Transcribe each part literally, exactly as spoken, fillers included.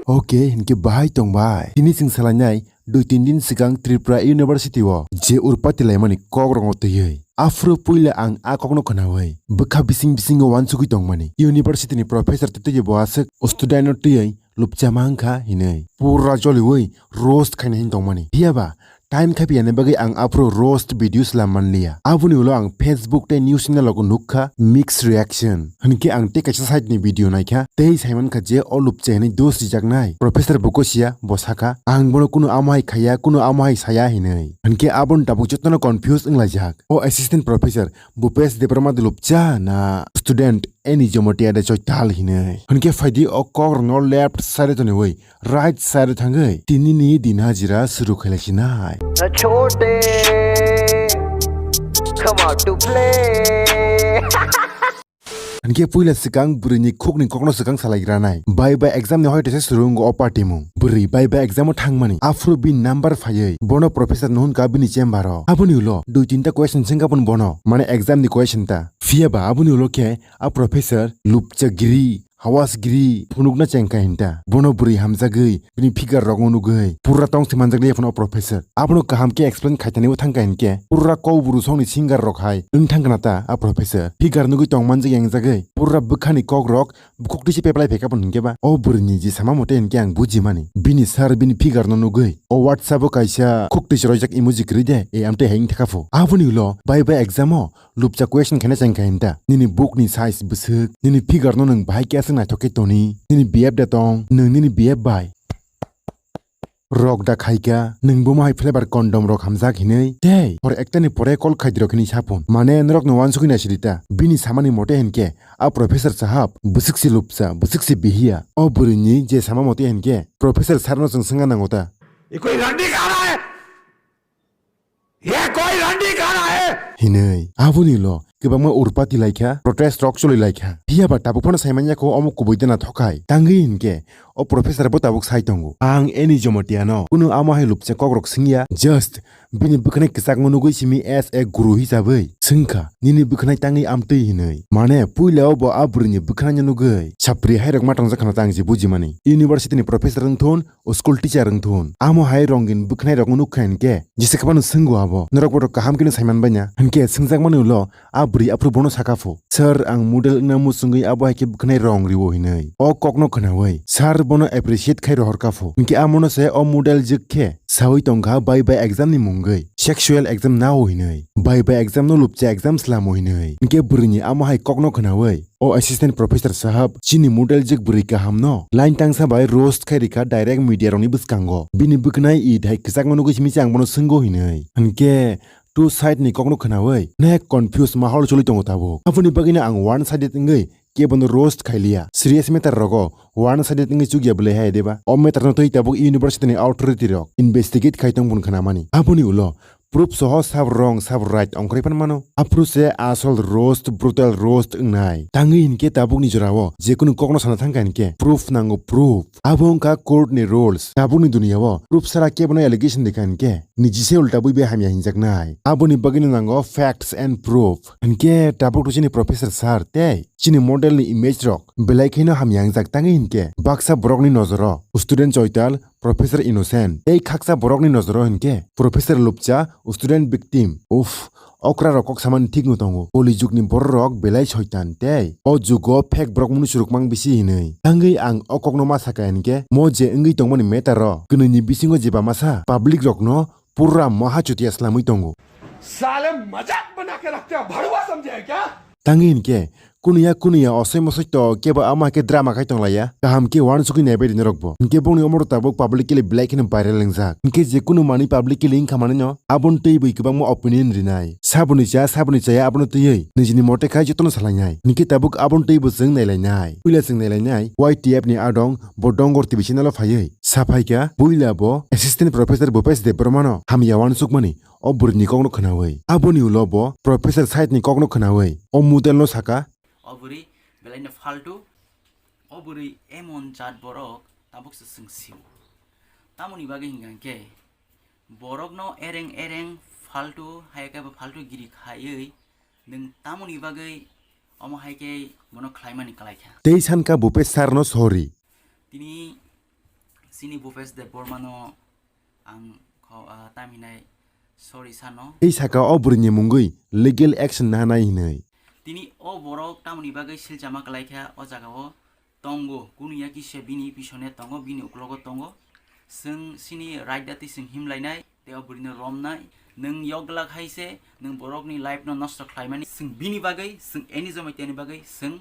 Oke, hinkhe bahai tongbai. Tini chwng salainai dui tin din swkang Tripura University o je urpati laimani kok rokno twiwi. Aphuru puila ang a kokno khwnawi bwkha bising bisingo uansugwi tongmani. University ni professor twi twi bo aswk student no twiwi lupcha ma wngkha hinwi pura joliwi roast khaina hin tongmani. Phiyaba time khapiya ni bagwi ang aphuru roast video slam manliya. Aboni ulo ang Facebook tei news channel rogo nukha mixed reaction. Hinkhe ang tei kaisa side ni video naikha tei saimankha je o lupcha hinwi dos rijaknai. Professor bo kosiya bo sakha ang bono kunu amo hai khaiya kunu amo hai saya hinwi. Hinkhe aboni tabuk jotono confuse wnglaijak. O assistant professor Bhupesh Debbarma de lupcha na student Ani Jamatia de choital hinwi. Hinkhe phaidi o kok rokno left side toniwi right side thangwi tinini din hajira suru khailaisinai. छोटे, come out to play. Hinkhe puila swkang bwrwini khukni kokno swkang salaigranai. Bai bai exam ni hoite se suru wngo o party mung. Bwrwi bai bai exam o thangmani. Aphuru bini number phaiwi bono professor no hwnka bini chamber o. Aboni ulo dui tinta question swngkha bono. Mane exam ni question ta. Phiyaba aboni ulo khe a professor lupcha giri, hawas giri, phunukna chengkha hinta. Bono bwrwi hamjagwi, bini figure rokno nugwi, pura tong se manjakliya phano o professor. Abono kaham khe explain khaitanibo thangkha hinkhe, pura kok buru songni singer rok hai wng thangkha na ta a professor. Figure nugwi tong manjak yang jagwi, pura bwkhani kok rok bukhuk twi se peplai phaikha bo hinkhe ba. O bwrwini je sama mote hinkhe ang bujimani. Bini sir bini figure no nugwi, o WhatsApp o kaisa khuk twi se roijak emoji kwrwi de, e amtwi hai wng thakha pho. Aboni ulo bai bai exam o lupcha question khaina chengkha hinta. Nini bukni size bwswk, nini figure no nwng bahai khe aswk naithok khe toni, nini B F da tong, nwng nini B F bai rok da khaikha, nwng bomo hai flavor condom rok hamjak hinwi. Tei hor ekta ni pore call khaidi rok hinwi saphun. Mane norok no uansugwi naisidi ta. Bini samani mote hinkhe a professor sahab bwswk se lupcha, bwswk se bihiya. O bwrwini je sama mote hinkhe professor sir no chwng swngna nango ta. ये कोई रंडी कहाँ है? ये कोई रंडी कहाँ है? Hinwi. Aboni ulo kwbangma urpati laikha, protest rok choli laikha. Phiyaba tabuk phano saimanya kho omo kubui dana thokhai. Tangwi hinkhe o professor bo tabuk sai tongo. Ang Ani Jamatia no kunu amo hai lupcha kok rok swngya. Just bini bwkhanai kwchakma nugwi simi as a guru hisabwi swngkha, nini bwkhanai tangwi amtwi hinwi. Mane puila o bo a bwrwini bwkhanai no nugwi sapri hai rok ma tongjak khana ta ang je bujimani. University ni professor wngthun, o school teacher wngthun. Amo hai rongin bwkhnai rokno nukha hinkhe, jesa khe phano swngo abo. Norok bohrok kaham kheno saiman baina. Hinkhe swngjakmani ulo a bwrwi aphuru bono sakha pho, "Sir, ang model wngna muchungwi abo hai khe bwkhnai rong rio," hinwi. O kokno khwnawi sir bono appreciate khai rohorkha pho. Hinkhe amono se o model jwk khe sawi tongkha bai bai exam ni mungwi. Sexual exam nao hinwi. Bai bai exam no lupcha exam slamo hinwi. Hinkhe bwrwini amo hai kokno khwnawi O assistant professor sahab, chini model jwk bwrwi kaham no line tangsa bai roast khai rikha direct media rokni bwskango. Bini bwkhnai id hai kwchakma nugwi simi se ang bono swngo hinwi. Hinkhe two side ni kokno khwnawi nek confuse mahol choli tongo tabuk. Aboni bagwino ang one sided wngwi kebono roast khailiya. Serious matter rogo one sided wngwi chukya bwlai hai deba? O matter no twi tabuk university ni authority rok investigate khai tong bun khwnamani. Aboni ulo proof soho sab wrong sab right ongkhorwi phan mano. Aphuru se asol roast, brutal roast wngnai. Tangwi hinkhe tabukni jorao jekunu kokno sana thangkha hinkhe proof nango, proof. Abo wngkha court ni rules. Tabukni duniyao proof sara kebono allegation rikha hinkhe niji se ulta bui bai hamya hinjaknai. Aboni bagwino nango facts and proof. Hinkhe tabuk to chini professor sir tei chini model ni image rok belai kheno hamya wngjak, tangwi hinkhe baksa borokni nojoro student Choital, Professor Innocent tei khaksa borokni nojoro hinkhe Professor Lupcha, student victim. Uff, okra rok kok samani thikno tongo. Koli jugni bororok belai soitan tei o jugo fake borok munu suruk mang bisi hinwi. Tangwi ang o kokno ma sakha hinkhe mo je wngwi tongmani matter o kwnwini bisingo jeba masa public rokno pura maha chutia slamwi tongo. साले मजाक बना के रखते हो, भड़ुआ समझे है क्या? Tangwi hinkhe kunuya kunuya osoi mosoi to kebo ama khe drama khai tonglaiya. Kaham khe uansugwi naibai rwni rokbo. Hinkhe bongni omoro tabuk publicly belai kheno viral wngjak. Hinkhe je kunu manwi publicly wngkha manwino aboni twiwi kwbangma opinion rinai. Saboni cha, saboni chaya abono twiwi nijini mote khai jotono salainai. Hinkhe tabuk aboni twibo chwng nailainai. Puila chwng nailainai Y T F ni adong bo Dongor T V channel o phaiwi saphaikha, puila bo Assistant Professor Bhupesh Debbarma no hamya uansukmani o bwrwini kokno khwnawi. Aboni ulo bo professor side ni kokno khwnawi o model no saka. O bwrwi belaino faltu, o bwrwi emon jat borok tabuk se chwng sio. Tamoni bagwi hingkha khe borokno ereng ereng faltu, hai khe bo faltu giri khaiwi nwng tamoni bagwi omo hai khe bono khlaimani kwlaikha. Tei sankha Bhupesh sir no sorry. Tini chini Bhupesh Debbarma no ang kho, ah, tam hinai sorry sano. Tei saka o bwrwini mungwi legal action nahanai hinwi. Tini o borok tamoni bagwi silchama kwlai kha o jaga o tongo, kunu ya kisa bini pisone tongo, bini uklogo tongo. Chwng chini right dati chwng himlainai, tei o bwrwino romnai. Nwng yok glak hai se, nwng borokni life no nosto khlaimani. Chwng bini bagwi, chwng any jomai teni bagwi, chwng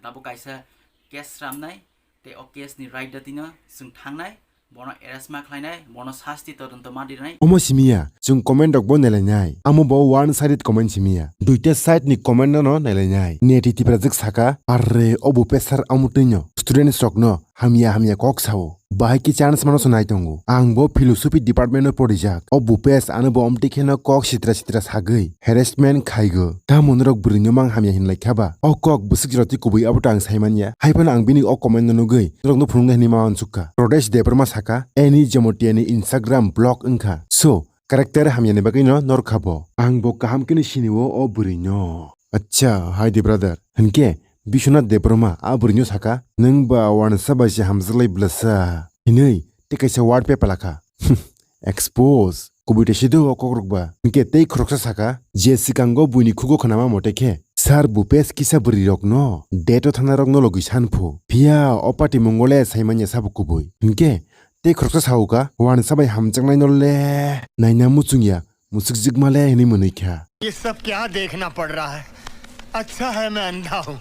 abo kaisa case sramnai, tei o case ni right dati no chwng thangnai, bono arrest ma khlainai, bono sasti todonto ma dirnai. Omo simiya, chwng comment rok bo nelainai. Amo bo one sided comment simiya. Duita side ni comment no no nelainai. Neti Tiprajwk saka, "Arre, o Bhupesh sir amo twi no students rok no hamya hamya kok sao. Bahai ki chance mano se nai tongo. Ang bo philosophy department no porijak. O Bhupesh ano bo omtwi kheno kok sitra sitra sagwi harassment khaigo. Tamo norok bwrwi no mang hamya hinlai kha ba? O kok bwswk jora twi kubui abo to ang sai manya. Hai phano ang bini o comment no nugwi norok no phunuknai hinwi ma uansuk kha." Pradesh Debbarma saka, "Any Jamatia ni Instagram block wngkha. So, character hamya ni bagwi no norkha bo. Ang bo kaham khe no sini o, o bwrwi no." Acha, hai de brother. Hinkhe Biswanath Debbarma a bwrwi no saka, "Nwng ba wansa bai se hamjaklai bwlasa," hinwi tei kaisa word pepalakha. Expose. Kubui tei sido o kokrok ba. Hinkhe tei khoroksa saka, je swkango buini khugo khnama mote khe, "Sir Bhupesh kisa bwrwi rokno, date o thana rokno logwi san phu. Phiya o party mungo le sai manya sabo kubui." Hinkhe tei khoroksa sao ka, "Wansa bai hamjaknai no le naina muchung ya, musuk jikma le," hinwi mwnwi kha. ये सब क्या देखना पड़ रहा है? अच्छा है मैं अंधा हूँ।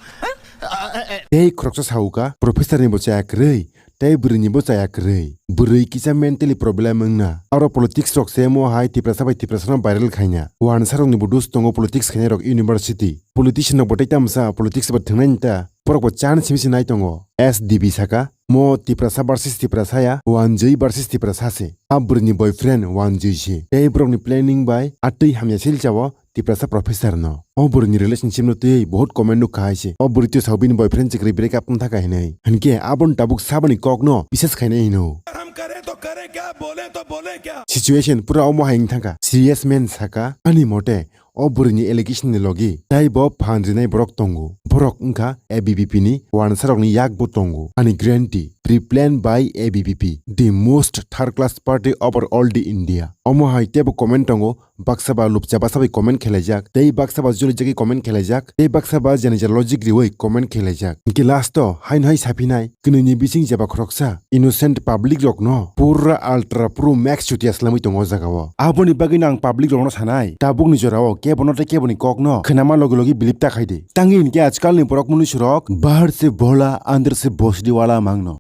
Tei khoroksa sao ka, "Professor ni bo chaya kwrwi, tei bwrwi ni bo chaya kwrwi. Bwrwi kisa mentally problem wngna. Aro politics rok se mo hai Tiprasa bai Tiprasa no viral khaina. Wansa rok ni bo dus tongo politics khainai rok university. Politician rok bo tei tamsa politics ba thwngnaini ta. Borok bo chance simi se nai tongo." S D B saka, "Mo Tiprasa versus Tiprasa ya, Wanjwi versus Tiprasa se. A bwrwi ni boyfriend Wanjwi se. Tei borok ni planning bai a twi hamya silcha o Tiprasa professor no. O bwrwi ni relationship no twi bahut comment nuk kha hai se. O bwrwi twi sao bini boyfriend chikri break up wng thaka hinwi. Hinkhe aboni tabuk saboni kok no bisas khainai hino." हम करें तो करें क्या, बोले तो बोले क्या? Situation pura omo hai wng thangkha. Serious man saka, "Ani mote o bwrwi ni allegation ni logi tei bo phan rinai borok tongo. Borok wngkha A B V P ni wansa rok ni yak bo tongo. Ani guarantee, pre-planned by A B V P, the most third class party over all the India." Omo hai teibo comment tongo, baksa ba lupcha basa bai comment khelaijak, tei baksa ba joli jagwi comment khelaijak, tei baksa ba jani ja logic riwi comment khelaijak. Hinkhe last o haino hai saphinai, kwnwi ni bising jeba khoroksa innocent public rok no pura ultra pro max chutia swlamwi tongo o jaga o. Aboni bagwi no ang public rok no sanai, tabuk ni jora o kebo no tei kebo ni kok no khwnama logi logi believe ta khai di. Tangwi hinkhe ajkal ni borok mwnwi surok, "Bahar se bhola, andar se bosdi wala" mang no.